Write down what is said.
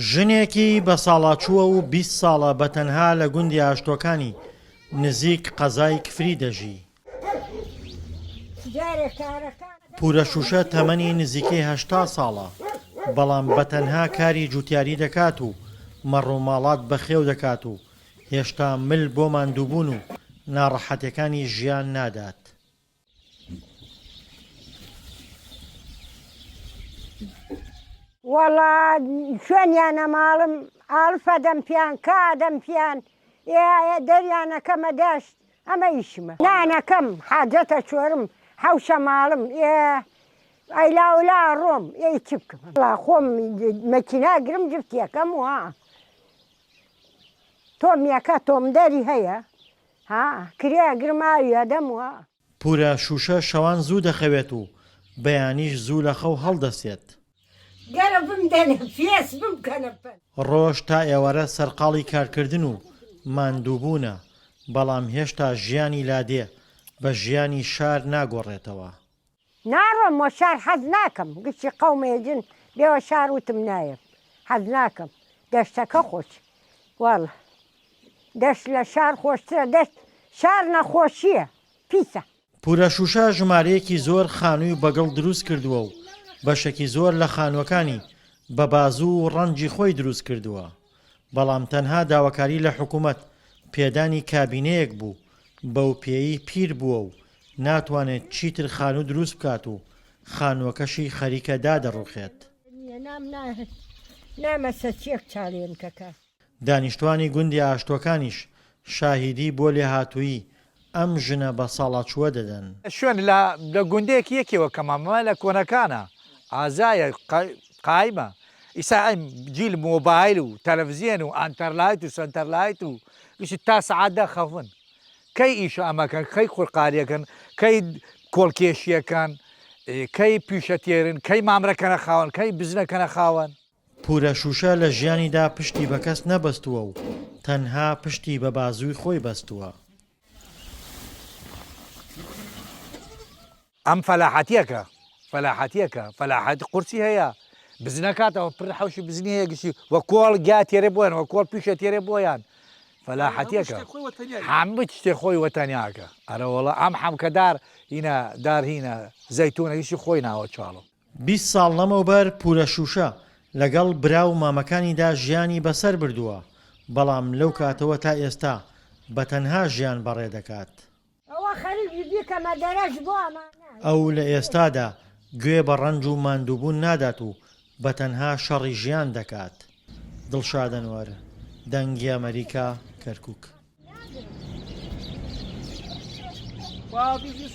ژنێکی بەساڵاچووە و 20 ساڵە بە تەنها لە گوندی ئاشتۆکانی نزیک قەزای کفری دەژی. پورە شوشە تەمەنی نزیکەی 80 ساڵە، بەڵام بە تەنها کاری جوتیاری دەکات و مەڕوماڵات بەخێو دەکات و هێشتا مل بۆ ماندووبوون و ناڕەحەتیەکانی ژیان نادات. وەڵا شوێنیانە ماڵم ئاڵفە دەم پیان کا دەم پیان ئێ دەریانەکەمە دەشت ئەمە ئیشمە نانەکەم حاجەتە چۆرم حەوشە ماڵم ئێ ئەیلاولا ڕۆم ئێ چ بکەم وەڵا خۆم مەکینا گرم جفتیەکەم وا تۆمیەکە تۆمدەری هەیە ها کرێ ئەگرم ئاوی ئەدەم وا. پورە شوشە شەوان زوو دەخەوێت و بەیانیش زوو لە خەو هەڵدەسێت. گەرە بمدەنە فێس بمکەنە پەل. ڕۆژ تا ئێوارە سەرقاڵی کارکردن و ماندووبوونە، بەڵام هێشتا ژیانی لادێ بە ژیانی شار ناگۆڕێتەوە. ناڕۆم وە شار حەز ناکەم گشتی قەومێ جن بێوە شار وتم نایەم حەز ناکەم دەشتەکە خۆش واللە دەشت لە شار خۆشترە دەشت شار نەخۆشیە پیسە. پورە شوشە ژمارەیەکی زۆر خانووی بە گڵ دروست کردووە و بەشێکی زۆر لە خانووەکانی بە بازوو و ڕەنجی خۆی دروست کردووە، بەڵام تەنها داواکاری لە حکومەت پێدانی کابینەیەک بوو، بەوپێیەی پیر بووە و ناتوانێت چیتر خانوو دروست بکات و خانووەکەشی خەریکە دادەڕوخێت. دانیشتوانی گوندی ئاشتۆکانیش شاهیدی بۆ لێهاتوویی ئەم ژنە بەساڵاچووە دەدەن. شوێن لە لە گوندێک یەکێوە کە مامە لە کۆنەکانە ئازایە قایمە ئیسا ئەم جیل مۆبایل و تەلەفزیۆن و ئەنتەرلایت و سەنتەرلایت و گشت تا سەعات دە خەون کەی ئیش ئەمەکەن کەی قورقاریەکەن کەی کۆڵکێشیەکەن کەی پیشە تێرن کەی مامرەکەنە خاوەن کەی بزنەکەنە خاوەن. پورە شوشە لە ژیانیدا پشتی بە کەس نەبەستووە و تەنها پشتی بە بازووی خۆی بەستووە. ئەم فەلاحەتیەکە فەلاحەتیەکە فەلاحەت قورسی هەیە بزنەکاتەوە پر حەوشی بزنی هەیە گشتی وە کۆڵ گیا تێرێ بۆیان وە کۆڵ پیشە تێرێ بۆیان فەلاحەتیەکە هەموو شتێ خۆی وە تەنیاکە ئەرەوەڵە ئەم حەمکە دار هینە دار هینە زەیتونە هیچی خۆی ناوە چاڵم. 20 ساڵ لەمەوبەر پورە شوشە لەگەڵ برا و مامەکانیدا ژیانی بەسەر بردووە، بەڵام لەو کاتەوە تا ئێستا بە تەنها ژیان بەڕێ دەکات. ئەوە خەریکی بیکەمە دەرەج بۆ ئەمانە. ئەو لە ئێستادا گوێ بە ڕەنج و ماندووبوون نادات و بە تەنها شەڕی ژیان دەکات. دڵشاد ئەنوەر، دەنگی ئەمەریکا، کەرکوک. خواحافیز.